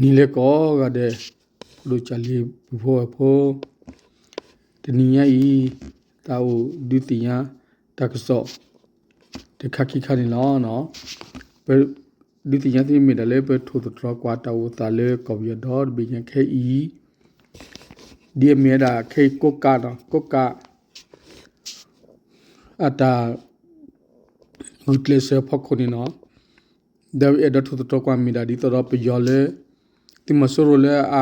နံၤလၢကိးဂၤဒဲး, ဖိဒိၣ်ကၢ်လံၤ ပုၢ်ဖိဝဲၢ်ဖိ, တနံၤညါအံၤ သးအိၣ်ဒုးသ့ၣ်ညါတၢ်ကစီၣ် တခါခံခါန့ၣ်လီၤ. ပဒုးသ့ၣ်ညါသုမ့ၢ်ဒၣ်လၢ ပထိၣ်သတြီၤကွၢ်တၢ်အိၣ်သးလၢကီၢ်ပယီၤဒီတဘ့ၣ်ညါခဲအံၤ, ဒ်အမ့ၢ်ဝဲဒၣ်ခဲအံၤ ကိးကးနီၤ, ကိးကး အတၢ်ဂုာ်ကျဲးစၢးဖီခိၣ်န့ၣ်နီၤ, ဒီးအဲၣ်ဒိးထိၣ်သတြီၤကွၢ်မ့ၢ်ဒၣ်ဒ်သိးဒီးပယီၤလၢ သုးမီၤစိရိၤလၢအ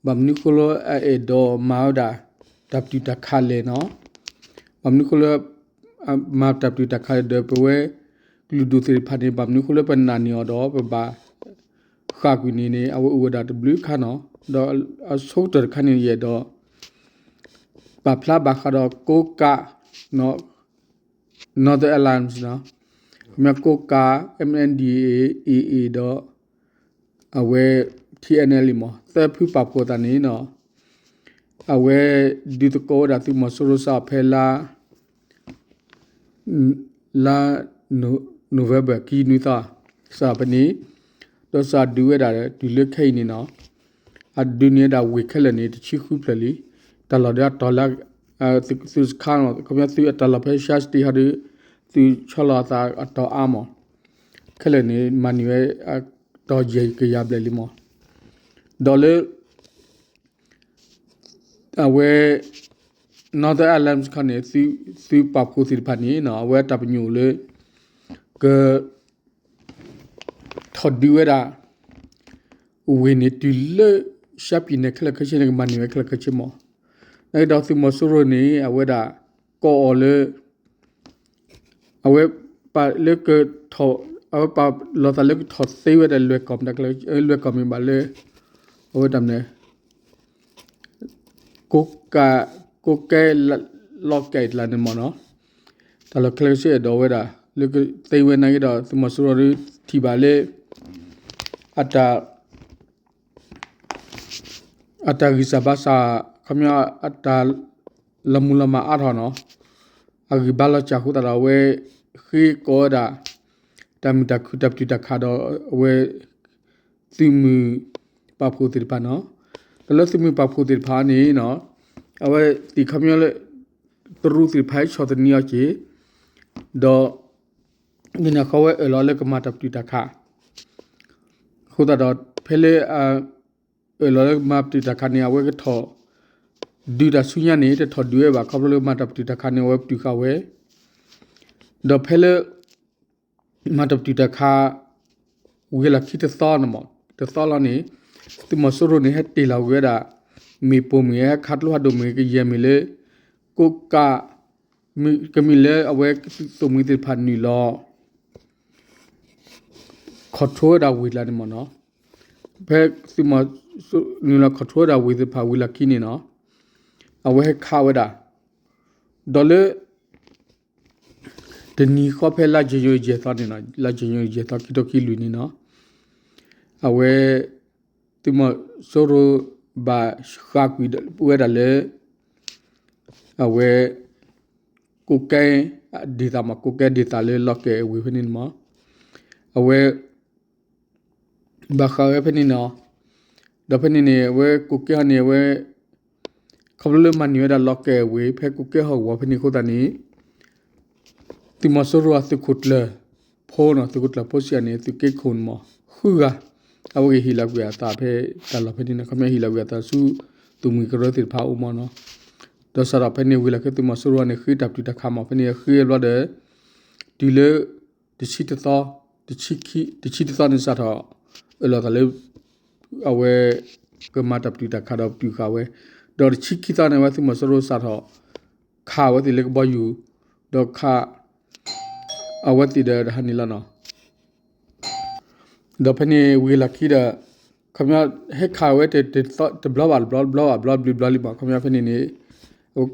ဘၣ်မနုၤဃိလၢအအဲၣ်ဒိးမၤဝဲဒၣ် တၢ်ပတုာ်တၢ်ခးလဲၣ်နီၤ, ဘၣ်မနုၤဃိလၢ မၤတၢ်ပတုာ်တၢ်ခးလဲၣ်ဒီး ပဝဲကလုာ်ဒူၣ်သ့ၣ်တဖၣ်န့ၣ် ဘၣ်မနုၤဃိလၢပနာ်န့ၢ်အီၤဒီး ပဘၣ်ဃာ်ကွံာ်န့ၣ်န့ၣ် အဝဲအိၣ်ဝဲဒၣ်တဘျုးခါနီၤ, ဒီးအဆိကတၢၢ်တခါန့ၣ် ယအဲၣ်ဒိး ပာ်ဖျါဘၣ်ဃးဒီးကိးကး Northern Alliance နီၤ, ခီပညီကိးကး M N D A A ဒီး အဝဲ T N L A မး သၢဖုပာ်ဖှိၣ်သးန့ၣ်နီၤ, အဝဲဒုးသကိးဝဲဒၣ်သုးမီၤစိရိၤစးဖဲလါ လါ November ခံနွံသီ စးဖဲန့ၣ်, ဒီးစးဒုးဝဲဒၣ်တုၤလၢခဲအံၤန့ၣ်နီၤ, အဒုးန့ၢ်ဝဲဒၣ်ဝ့ၢ်ခဲလၢာ်န့ၣ် တဆံဃုဖျၢၣ်လံ, တၢ်လီၢ်ဒီးအတီၢ်လၢ သုးစခါနီၤ, ခီပညီသုးအတၢ်လီၢ်ဖဲ ရှမ်း state ဟီဒီး သုးဆီလီၤအသးအတီၢ်အါမး, ခဲလၢာ်န့ၣ် မၤန့ၢ်ဝဲ တီၢ်ယဲၢ်ကယၤဘျဲၣ်လံမး, ဒီးလၢ အဝဲ Northern Alliance ခီန့ၣ် သုးပာ်ဖှိၣ်သ့ၣ်တဖၣ်န့ၣ်နီၤ အဝဲအတၢ်ပညိၣ်လၢ က ထီၣ်ဒုးဝဲဒၣ် ဝ့ၢ်န့ၣ်တုၤလၢ ရှမ်းပြည်နယ် ခဲလၢာ်ခဲဆ့န့ၣ် ကမၤန့ၢ်ဝဲခဲလၢာ်ခဲဆ့မး, နာ်က့ဒီးသုးမီၤစိရိၤန့ၣ် အဝဲဒၣ် ကိးအီၤလၢ အဝဲ ပာ်လၢကထီၣ် အဝဲပာ်လီၤသးလၢကထီၣ်သ့ဝဲဒၣ်လွဲၢ်ကီၢ်မ့ၢ်တၢ် လွဲၢ်ကီၢ်မ့ၢ်ဘၣ်လၢ အဝဲတၢ်မနုၤ ကိးကး ကိးကဲ လီၢ်ကဲအံၤတလါန့ၣ်မးနီၤ, တၢ်လီၢ်ခဲလၢာ်ခဲဆ့အဲၣ်ဒိးဝဲဒၣ် လၢကသ့ဝဲနာ်က့ဒီး သုးမီၤစိရိၤဒီးထံၣ်ဘၣ်လၢ အတၢ် အတၢ်ဂံၢ်စၢ်ဘါစၢ် ခီပညီ အတၢ်လီၤမုၢ်လီၤမၢ်အါထီၣ်နီၤ, အဂံၢ်ဘါလီၤစၢ်အဃိသတးဒီး အဝဲဃ့ကိးဝဲဒၣ် တၢ်မုာ်တၢ်ခုၣ်တၢ်ပတုာ်တၢ်ခးဒီးအဝဲ သုးမုၢ်ပာ်ဖှိၣ်သ့ၣ်တဖၣ်နီၤ, ဒီးလၢသုးမုၢ်ပာ်ဖှိၣ်သ့ၣ်တဖၣ်န့ၣ်နီၤ, အဝဲသ့ၣ်ခီပညီလၢ တရူးသ့ၣ်တဖၣ်ဟဲဆီၣ်သနံးအီၤက့ၤ, ဒီး မ့ၢ်န့ၣ်ဃီဝဲအၢၣ်လီၤလၢကမၤတၢ်ပတုာ်တၢ်ခး, အဃိသတးဒီး ဖဲလၢ အၢၣ်လီၤလၢကမၤပတုာ်တၢ်ခးန့ၣ် အဝဲကထီၣ် ဒုးတၢ်ဆူညါန့ၣ် တထီၣ်ဒုးဝဲဘၣ် ခီဖျိလၢမၤတၢ်ပတုာ်တၢ်ခးန့ၣ် အဝဲပတုာ်ဃာ်ဝဲ, ဒီးဖဲလၢ မၤတၢ်ပတုာ်တၢ်ခး ဝံၤလီၢ်ခံတသီန့ၣ်မး တသီလီၤန့ၣ် သုးမီၤစိရိၤန့ၣ် ဟဲတ့ၢ်လီၤကွံာ်ဝဲဒၣ် မ့ၣ်ပိၢ်မ့ၢ်ဂ့ၤ ဟဲခးကျိဖးဒိၣ်မ့ၢ်ဂ့ၤ ကယဲၢ်မ့ၢ်လၢ ကိးကး ကမ့ၢ်လၢအဝဲသုးမုၢ်သ့ၣ်တဖၣ်နုာ်လီၤ control ဝဲဒၣ်ဝ့ၢ်တဖၣ်န့ၣ်မးနီၤ, ဖဲသုးမီၤစိရိၤနုာ်လီၤ control ဝဲဒၣ်ဝ့ၢ်သ့ၣ်တဖၣ်ဝံၤလီၢ်ခံန့ၣ်နီၤ, အဝဲဟဲခးဝဲဒၣ် ဒီးလၢ တနံၤဃီဖဲလါ January ယဲၢ်သီန့ၣ်နီၤ, လါ January ယဲၢ်သီ ခံထိခံလွံၢ်န့ၣ်နီၤ, အဝဲ သုးမီၤစိရိၤဘၣ်ဃာ်ကွံာ်ဝဲဒၣ်လၢ အဝဲ ကိးကဲ ဒေသမး ကိးကဲ ဒေသလၢလီၢ်ကဲအဝ့ၢ်ဖဲန့ၣ်မး, အဝဲ ဘၣ်ဃးဝဲဖဲန့ၣ်နီၤ, ဒီးဖဲန့ၣ်န့ၣ် အဝဲကိးကဲဟီန့ၣ် အဝဲ ခီဖျိလၢမၤန့ၢ်ဝဲဒၣ်လီၢ်ကဲအဝ့ၢ် ဖဲကိးကဲဟီၣ်ကဝီၤဖဲန့ၣ်အဃိသတးန့ၣ် သုးမီၤစိရိၤအသုးခိၣ်ကျၢၢ်ဖိနီၤ, သုးခိၣ်ကျၢၢ်ဖိစံးန့ၣ် သုးက့ခိၣ်န့ၣ်မး ဃုဂၤ အဝဲက့ၤဟ့ၣ်လီၤကွံာ်အသးဖဲတၢ်လီၢ်ဖဲန့ၣ်နီၤ, ခီပညီဟ့ၣ်လီၤကွံာ်အသးဆူ သုးမုၢ်ကရၢသ့ၣ်တဖၣ်အအိၣ်မးနီၤ, ဒီးစးထီၣ်ဖဲန့ၣ်ဝံၤလီၢ်ခံ သုးမီၤစိရိၤန့ၣ် ဃ့တၢ်ပတုာ်တၢ်ခးမး ဖဲန့ၣ်ဃ့ဘျီဒီး တုၤလၢ တဆံတသီ တဆံတသီန့ၣ်စးထီၣ် အၢၣ်လီၤသးလၢ အဝဲ ကမၤတၢ်ပတုာ်တၢ်ခးဒီးပတုာ်ဃာ်ဝဲ, ဒီးတဆံခံသီန့ၣ် အဝဲသုးမီၤစိရိၤစးထီၣ် ခးအဝဲသ့ၣ်လၢကဘီယူၤ, ဒီးခး အဝဲသ့ၣ်ဒီးတဟါန့ၣ်လီၤနီၤ. ဒီးဖဲန့ၣ်ဝံၤလီၢ်ခံဒီး ခီပညီ ဟဲခးဝဲတဘျီဘၣ်တဘျီ တဘျီဘၣ်တဘျီ ဘျီဘျီလံမး ခီပညီဖဲန့ၣ်န့ၣ်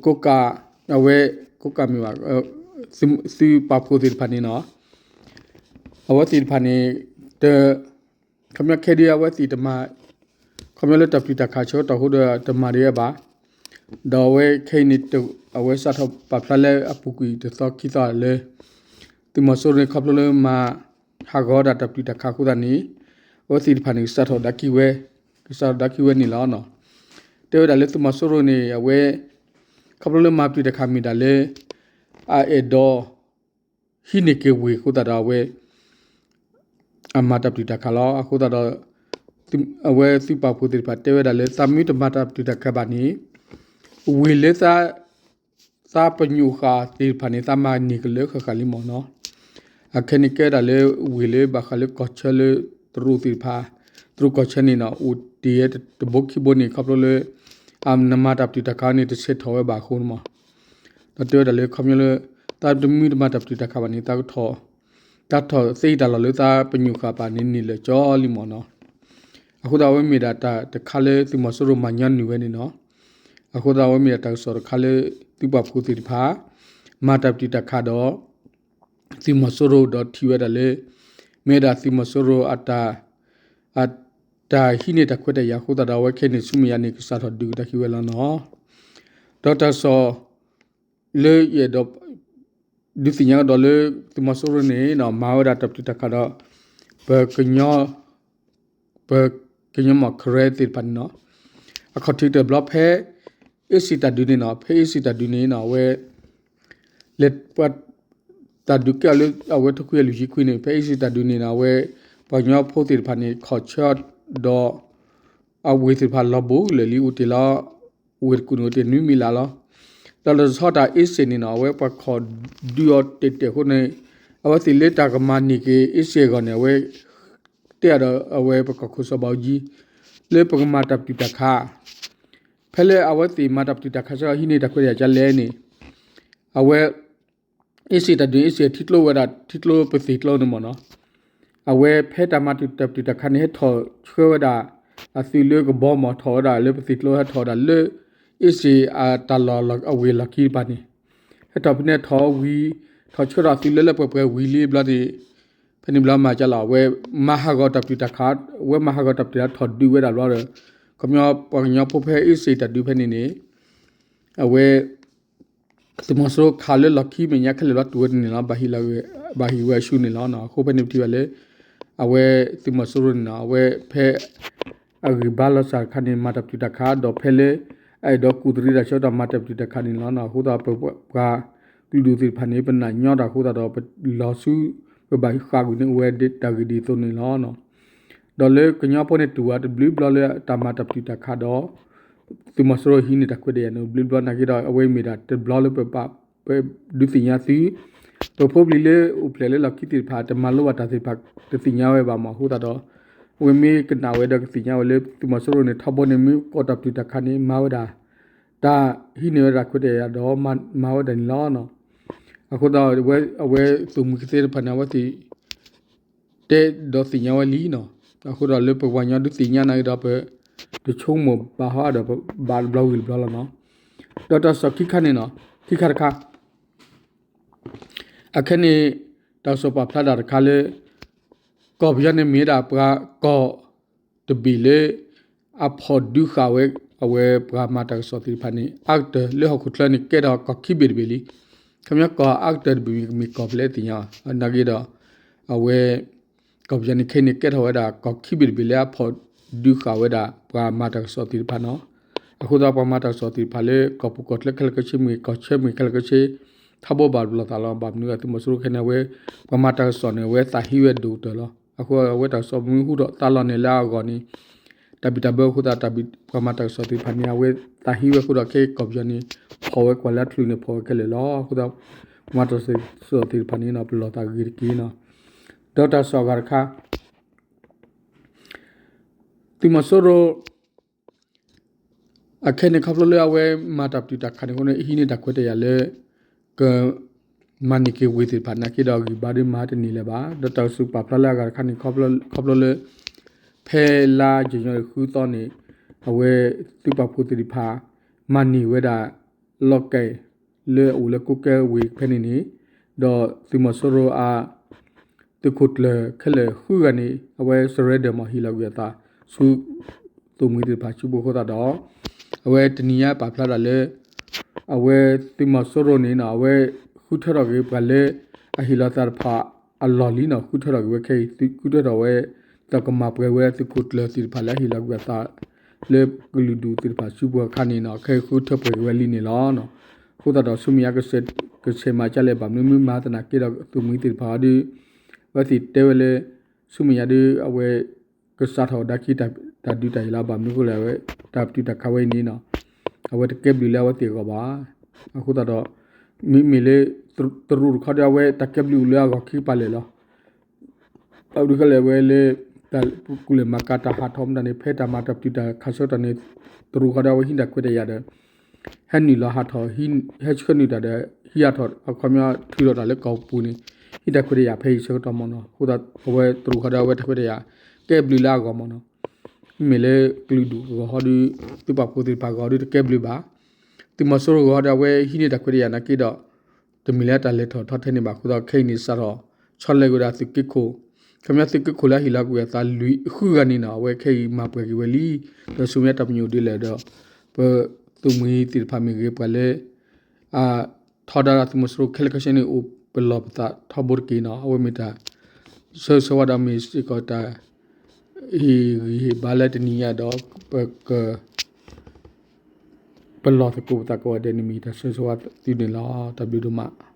ကိးကး အဝဲ ကိးကးမ့ၢ်ဘၣ် သုးပာ်ဖှိၣ်သ့ၣ်တဖၣ်န့ၣ်နီၤ အဝဲသ့ၣ်တဖၣ်န့ၣ် တ ခီပညီခဲဒုးအဝဲသ့ၣ်တမၤ ခီပညီလၢတၢ်ပတုာ်တၢ်ခးဆၢကတီၢ်အဃိဒီးတမၤဒံးဘၣ်, ဒီးအဝဲခဲအံၤန့ၣ် အဝဲစးထီၣ်ပာ်ဖျါလၢအပူၤကွံာ်တသီခံသီလၢ သုးမီၤစိရိၤန့ၣ် ခီဖျိလၢမၤဟးဂီၤတၢ်တၢ်ပတုာ်တၢ်ခးအဃိသတးန့ၣ် အဝဲ အဝဲသ့ၣ်တဖၣ်န့ၣ် ကစးထီၣ်ဒၣ်က့ၤဝဲ, ကစးထီၣ်ဒၣ်က့ၤဝဲန့ၣ်လီၤ. တဲဝဲဒၣ်လၢသုးမီၤစိရိၤန့ၣ် အဝဲ ခီဖျိလၢမၤပတုာ်တၢ်ခးမ့ၢ်ဒၣ်လၢ အအဲၣ်ဒိး ဟံးန့ၢ်က့ၤဝ့ၢ်အဃိသတးဒီး အဝဲ အမၤတၢ်ပတုာ်တၢ်ခးလီၤ. အဃိသတးဒီး အဝဲသုးပာ်ဖှိၣ်သ့ၣ်တဖၣ်တဲဝဲဒၣ်လၢ သးမ့ၢ်တမၤတၢ်ပတုာ်တၢ်ခးဘၣ်န့ၣ် ဝ့ၢ်လၢ သးပညိၣ်ဃာ်သ့ၣ်တဖၣ်န့ၣ် သးမၤန့ၢ်ကလၢာ်ဃၣ်ဃၣ်လံမ့ၢ်နီၤ. အခဲန့ၣ်ကဲဒၣ်လၢဝ့ၢ်လၢဘၣ်ဃးလၢကီၢ်ဆၢလၢ တရူးသ့ၣ်တဖၣ်, တရူးကီၢ်ဆၢန့ၣ်နီၤ အိၣ်တ့ၢ်တဘိခံဘိန့ၣ် ခီဖျိလၢ နမၤတၢ်ပတုာ်တၢ်ခးန့ၣ် တဆဲးထီၣ်ဝဲဘၣ်အဃိန့ၣ်မး. ဒီးတဲဝဲဒၣ်လၢခီဖျိလၢ သးတမ့ၢ်တမၤတၢ်ပတုာ်တၢ်ခးဘၣ်န့ၣ် တၢ်ထီၣ်သ့တၢ်လီၢ်လၢသးပညိၣ်ဃာ်ပာ်န့ၣ်န့ၢ်လၢာ်ကၠီလံမ့ၢ်နီၤ. အဃိသတးအဝဲမ့ၢ်ဒၣ်တၢ်တခါလၢသုးမီၤစိရိၤမၤညီနုာ်ဝဲန့ၣ်နီၤ. အဃိသတးအဝဲမ့ၢ်ဒၣ်တၢ်ကစီၣ်တခါလၢ သုးပာ်ဖှိၣ်သ့ၣ်တဖၣ် မၤတၢ်ပတုာ်တၢ်ခးဒီး သုးမီၤစိရိၤဒီးထံၣ်ဝဲဒၣ်လၢ မ့ၢ်ဝဲဒၣ်သုးမီၤစိရိၤအတၢ် အတၢ်ဟံးန့ၢ်တၢ်ခွဲးတၢ်ယာ်အဃိသတးဒီး အဝဲခဲအံၤန့ၣ် ဆူမဲာ်ညါန့ၣ် ကစးထီၣ်ဒုးကဒါက့ၤဝဲလီၤနီၤ. ဒီးတၢ်ကစီၣ်လၢယအဲၣ်ဒိး ဒုးသ့ၣ်ညါကဒီးလၢ သုးမီၤစိရိၤန့ၣ်နီၤ မၤဝဲဒၣ်တၢ်ပတုာ်တၢ်ခးဒီး ပ ပကညီမီၢ် Karen သ့ၣ်တဖၣ်န့ၣ်နီၤ, အခီၣ်ထံးတဘျီဖဲ အ့စ့ၣ်တၢ်ဒုးန့ၣ်နီၤ, ဖဲအ့စ့ၣ်တၢ်ဒုးန့ၣ်နီၤ အဝဲ လဲၤ တၢ်ဒုးကဲအီၤလၢအဝဲထိခွံအလွံၢ်ဆံခွံန့ၣ် ဖဲအ့စ့ၣ်တၢ်ဒုးန့ၣ်နီၤ အဝဲ ပှၤကညီဖိသ့ၣ်တဖၣ်န့ၣ် ခီၣ်ဆၢဒီး အဝ့ၢ်သ့ၣ်တဖၣ်လီၤဘိလၢာ်လံ အိၣ်တ့ၢ်လီၤ ဝ့ၢ်တကူၣ်န့ၣ်အိၣ်တ့ၢ်နွံမံလးလီၤ. ဒီးလၢတဆီတၢ်အ့စ့ၣ်န့ၣ်နီၤ အဝဲပှၤခီၣ်ဒုးအီၤတဲာ်တဲာ်အဃိန့ၣ် အဝဲသ့ၣ်လၢတၢ်ကမၤန့ၢ်က့ၤအ့စ့ၣ်အဂီၢ်န့ၣ် အဝဲ တဲအဒီးအဝဲပကီၢ်ခိၣ်စီၤဘၣ်အူကၠံ လၢပကမၤတၢ်ပတုာ်တၢ်ခး ဖဲလၢအဝဲသ့ၣ်မၤတၢ်ပတုာ်တၢ်ခးဆၢဟံးန့ၢ်တၢ်ခွဲးတၢ်ယာ်ကလဲၣ်န့ၣ် အဝဲ အ့စ့ၣ်တၢ်ဒုးန့ၣ် အ့စ့ၣ်ထံကျိဝဲဒၣ် ထံကျိပသ့ၣ်ကျိန့ၣ်မ့ၢ်နီၤ, အဝဲဖဲတၢ်မၤတၢ်ပတုာ်တၢ်ခးန့ၣ် ဟဲထီၣ်ဆှၢဝဲဒၣ် အသုးလၢကဘီမ့ၢ်ထီၣ်ဝဲဒၣ်လၢပသ့ၣ်ကျိ ဟဲထီၣ်ဝဲဒၣ်လၢ အ့စ့ၣ်အတၢ်လီၢ်အဝ့ၢ်လီၢ်ခံတဖၣ်န့ၣ် ဟဲထီၣ်ဖဲန့ၣ်ထီၣ်ဝံၤ ထီၣ်ဆှၢထီၣ်အသုးလၢလၢပှဲၤပှဲၤဝံၤလံဘျီန့ၣ် ဖဲန့ၣ်ဘျီမၤကလီၤ အဝဲမၤဟးဂီၤတၢ်ပတုာ်တၢ်ခး အဝဲမၤဟးဂီၤတၢ်ပတုာ်တၢ်ခးထီၣ်ဒုးဝဲဒၣ်ဘျီဒီး ခီပညီပှၤကညီဖိဖဲအ့စ့ၣ်တၢ်ဒုးဖဲန့ၣ်န့ၣ် အဝဲ သုးမီၤစိရိၤခးလၢလီၢ်ခံမဲာ်ညါခဲလၢာ်ဘျီတူၢ်ဝဲတန့ၢ်လီၤ ဘၣ်ဟံးဝဲအဆူၣ်န့ၣ်လီၤ. အဃိဖဲန့ၣ်ပထံၣ်ဘၣ်လၢ အဝဲသုးမီၤစိရိၤန့ၣ်နီၤ အဝဲဖဲ အဂံၢ်ဘါလီၤစၢ်တခါန့ၣ် မၤတၢ်ပတုာ်တၢ်ခး ဒီးဖဲလၢ အအဲၣ်ဒိးကူၣ်သရံးတၢ်ဆၢကတီၢ်မၤတၢ်ပတုာ်တၢ်ခးန့ၣ်လီၤ. အဃိသတးပပှၤကလုာ်ဒူၣ်သ့ၣ်တဖၣ်န့ၣ် ပနာ်ညီတၢ်အဃိသတးဒီး ပလီၤဆူ ပဘၣ်ဃးကွံာ်န့ၢ်ဝဲတၢ်ဂ့ၢ်ဒ်သိးန့ၣ်လီၤ. ဒီးလၢကညီဖိန့ၣ်တူၢ်ဝဲတဘျုးဘျီလၢတၢ်မၤတၢ်ပတုာ်တၢ်ခးဒီး သုးမီၤစိရိၤဟံးန့ၢ်တၢ်ခွဲးတၢ်ယာ်န့ၣ် ဘျုးဘျီနာ်က့ဒီး အဝဲမ့ၢ်ဒၣ်တဘျီလၢပပာ် ပဒုးသ့ၣ်ညါသု ပဖိပလံၤလၢအိၣ်ဖျဲၣ်လၢလီၢ်ခံသ့ၣ်တဖၣ် တမၤလိဘၣ်တၢ်သ့ၣ်တဖၣ် တသ့ၣ်ညါဝဲဘၣ်မးအဃိသတးဒီး အဝဲမ့ၢ်ကနၣ်ဝဲဒီးကသ့ၣ်ညါဝဲလၢသုးမီၤစိရိၤန့ၣ် ထီဘိန့ၣ် မ့ၢ်ကီးတၢ်ပတုာ်တၢ်ခးန့ၣ် မၤဝဲဒၣ် တၢ်ဟံးန့ၢ်ဝဲဒၣ်ခွဲးတၢ်ယာ်ဒီး မၤဝဲဒၣ်န့ၣ်လီၤ. အဃိသတး အဝဲသုးမုၢ်ကသ့တဖၣ်န့ၣ် အဝဲသ့ၣ် တဲဒီးသ့ၣ်ညါဝဲလံနီၤ. အဃိဒီးလၢပပှၤကညီဒုးသ့ၣ်ညါနာ်က့ဒီး ပတဆိကမိၣ်ဘၣ်ဟီဒီး ပဘၣ်တဘျီဝံၤတဘျီလီၤနီၤ. ဒီးတၢ်ကစီၣ်ခံခါန့ၣ်နီၤ ခံခါတခါ အခဲန့ၣ် တၢ်ကစီၣ်ပာ်ဖျါဒၣ်တခါလၢ ကီၢ်ပယီၤန့ၣ်မ့ၢ်ဒၣ်ပှၤကီၢ်တဘ့ၣ်လၢ အဖီၣ်ဒုးဃာ်ဝဲ အဝဲပှၤမၤတၢ်ကစီၣ်သ့ၣ်တဖၣ်န့ၣ် အါကတၢၢ်လၢဟီၣ်ခိၣ်ချၢန့ၣ် ကဲထီၣ်ကီၢ်ခံဘ့ၣ်တဘ့ၣ်လံ. ခီပညီကီၢ်အါကတၢၢ်တဘ့ၣ်မ့ၢ်ကမ့ၢ်ကီၢ်ဖဲလဲၣ်သ့ၣ်ညါ နာ်က့ဒီး အဝဲ ကီၢ်ပယီၤန့ၣ်ခဲအံၤန့ၣ် ကဲထီၣ်ဝဲဒၣ်ကီၢ်ခံဘ့ၣ်တဘ့ၣ်လၢအဖီၣ်ဒုးဃာ်ဝဲဒၣ်ပှၤမၤတၢ်ကစီၣ်သ့ၣ်တဖၣ်နီၤ. အဃိသတးပှၤမၤတၢ်ကစီၣ်သ့ၣ်တဖၣ်လၢကီၢ်ပူၤကီၢ်ချၢခဲလၢာ်ခဲဆ့မ့ၢ်ဂ့ၤ ကီၢ်ဆၢမ့ၢ်ဂ့ၤခဲလၢာ်ခဲဆ့ ထီဘိဘၣ်တဘျီသးလီၤ. ဘၣ်မနုၤအသုးမီၤစိရိၤခဲန့ၣ် အဝဲ ပှၤမၤတၢ်ကစီၣ်န့ၣ် အဝဲသးဟ့ဝဲဒိၣ်ကတၢၢ်လီၤ. အဃိအဝဲတၢ်ကစီၣ်မ့ၢ်ဟူထီၣ်သါလီၤန့ၣ်လၢအဂီၢ်န့ၣ် တၢ်ဘံၣ်တၢ်ဘၢအဃိသတး ပှၤမၤတၢ်ကစီၣ်သ့ၣ်တဖၣ်န့ၣ် အဝဲသးဟ့ဝဲအဃိဒီး ခဲအံၤကီၢ်ပယီၤန့ၣ် ဖီၣ်ဝဲကွၢ်လၢအချုးန့ၣ် ဖီၣ်ဝဲခဲလၢာ်လီၤ. အဃိသတး ပှၤမၤတၢ်ကစီၣ်သ့ၣ်တဖၣ်န့ၣ် ပလီၢ်သးဂ့ၤတက့ၢ်နီၤ. ဒီးတၢ်ကစီၣ်အဂၤတခါ သုးမီၤစိရိၤ အခဲန့ၣ်ခီဖျိလၢအဝဲမၤတၢ်ပတုာ်တၢ်ခးန့ၣ်အဃိန့ၣ် ဟံးန့ၢ်တၢ်ခွဲးတၢ်ယာ်လၢ က မၤန့ၢ်က့ၤဝ့ၢ်သ့ၣ်တဖၣ်နာ်က့ဒီး ဂံၢ်ဘါဒ်မၤတန့ၢ်လၢၤဘၣ်. ဒီးတၢ်ကစီၣ်ပာ်ဖျါလၢအဂၤတခါန့ၣ် ခီဖျိလၢ ဖဲလါယနူၤအါရံၤဃုသီန့ၣ် အဝဲသုးပာ်ဖှိၣ်သ့ၣ်တဖၣ် မၤန့ၢ်ဝဲဒၣ် လီၢ်ကဲၣ် လၢအအိၣ်လၢကိးကဲဝ့ၢ်ဖဲန့ၣ်န့ၣ် ဒီးသုးမီၤစိရိၤအ သုးခိၣ်ကျၢၢ်ခဲလၢာ်ဃုဂၤန့ၣ် အဝဲ surrender မ့ၢ်ဟ့ၣ်လီၤကွံာ်အသးဆူ သုးမုၢ်သ့ၣ်တဖၣ်စုပူၤအဃိသတးဒီး အဝဲတနံၤညါပာ်ဖျါဒၣ်လၢ အဝဲသုးမီၤစိရိၤန့ၣ်နီၤ အဝဲဃုထၢထီၣ်က့ၤပှၤလၢ အဟ့ၣ်လီၤသးတဖၣ်အလီၢ်လံနီၤ ဃုထၢထီၣ်က့ၤဝဲခဲအံၤ ဃုထၢထီၣ်ဝဲ တၢ်ကမၤပှဲၤဝဲသုးခိၣ်ကျၢၢ်သ့ၣ်တဖၣ်လၢအဟ့ၣ်လီၤကွံာ်အသး လၢကလုာ်ဒူၣ်သ့ၣ်တဖၣ်စုပူၤအခါန့ၣ်နီၤ ခဲအံၤဃုထၢပှဲၤက့ၤဝဲလံန့ၣ်လီၤ. အဃိသတးဒီးဆူမဲာ်ညါ ကဆဲးမၤကၢ်လဲၣ် ဘၣ်မနုၤမ့ၢ်မၤသနာ်က့ဒီး သုးမုၢ်သ့ၣ်တဖၣ်အံၤဒီး အဝဲသ့ၣ်တဲဝဲလၢ ဆူမဲာ်ညါဒီး အဝဲ ကစးထီၣ်ဒါခံတၢ်ဒုးတၢ်ယၤလီၤ ဘၣ်မနုၤအဃိလဲၣ် အဝဲတၢ်ပတုာ်တၢ်ခးဝဲအံၤန့ၣ်နီၤ အဝဲတကဲဘျုးလၢအဝဲသ့ၣ်အဂီၢ်ဘၣ်. အဃိသတးဒီး မ့မ့ၢ်လၢ တရူးတခီဒီး အဝဲတၢ်ကဲဘျုးလၢအဂီၢ်ခံကပၤလၢာ်လီၤ. အဒုးကလဲာ်ဝဲလၢ တၢ်ကူၣ်လဲၤမၤကၤတၢ်ဟးထီၣ်မတၤန့ၣ် ဖဲတၢ်မၤတၢ်ပတုာ်တၢ်ခးဆၢကတီၢ်န့ၣ် တရူးဃီဒီးအဝဲဟံးတၢ်ခွဲးတၢ်ယာ်ဒီး ဟဲနုာ်လီၤဟးထီၣ် ဟဲဆှၢနုာ်တၢ်ဒီး ဟံးဟးထီၣ် အခီပညီထုးထီၣ်တၢ်လၢကီၢ်ပူၤန့ၣ် ဟံးတၢ်ခွဲးတၢ်ယာ်ဖဲအံၤဆၢကတီၢ်မ့ၢ်နီၤ. အဃိသတး အဝဲတရူးဃီဒီးအဝဲတၢ်ခွဲးတၢ်ယာ် ကဲဘျုးလၢအဂီၢ်မ့ၢ်နီၤ. မ့မ့ၢ်လၢကလုာ်ဒူၣ်အဂီၢ်ဟီဒီး သုးပာ်ဖှိၣ်သ့ၣ်တဖၣ်အဂီၢ်ဒီးတကဲဘျုးဘၣ်. သုးမီၤစိရိၤအဂီၢ်ဟီဒီး အဝဲဟံးန့ၢ်တၢ်ခွဲးတၢ်ယာ်နာ်က့ဒီး တမ့ၢ်လၢတၢ်လဲၤထီၣ်ထီထဲန့ၣ်ဘၣ်အဃိသတး ခဲအံၤန့ၣ်စးထီၣ် ဆီလဲက့ၤဝဲဒၣ်သုးက့ခိၣ် ခီပညီသုးက့ခိၣ်လၢအဟ့ၣ်လီၤကွံာ်အသးလွံၢ်ဃုဂၤန့ၣ်နီၤ အဝဲခဲအံၤမၤပှဲၤက့ၤဝဲလံ. ဒီးဆူမဲာ်ညါတၢ်ပညိၣ်ဒ်လဲၣ်ဒီး ပသုးမုၢ်သ့ၣ်တဖၣ်မ့ၢ်ဂ့ၤ ပှၤလၢ ထီဒါသုးမီၤစိရိၤခဲလၢာ်ခဲဆ့န့ၣ် အိၣ်ပလီၢ်ပသးထီဘိတက့ၢ်နီၤ. အဝဲမ့ၢ်တၢ်ဆၢဂ့ၤဆၢဝါဒီးမ့ၢ်စ့ၢ်ကီးတၢ် ဟ့ၣ်ဂံၢ်ဟ့ၣ်ဘါလၢတနံၤညါဒီး ပက ပလီၢ်သကိးပသးကိးဂၤဒဲးန့ၣ်မ့ၢ်တၢ်ဆၢဂ့ၤဆၢဝါသုန့ၣ်လီၤ. တၢ်ဘျုးဒိၣ်မး.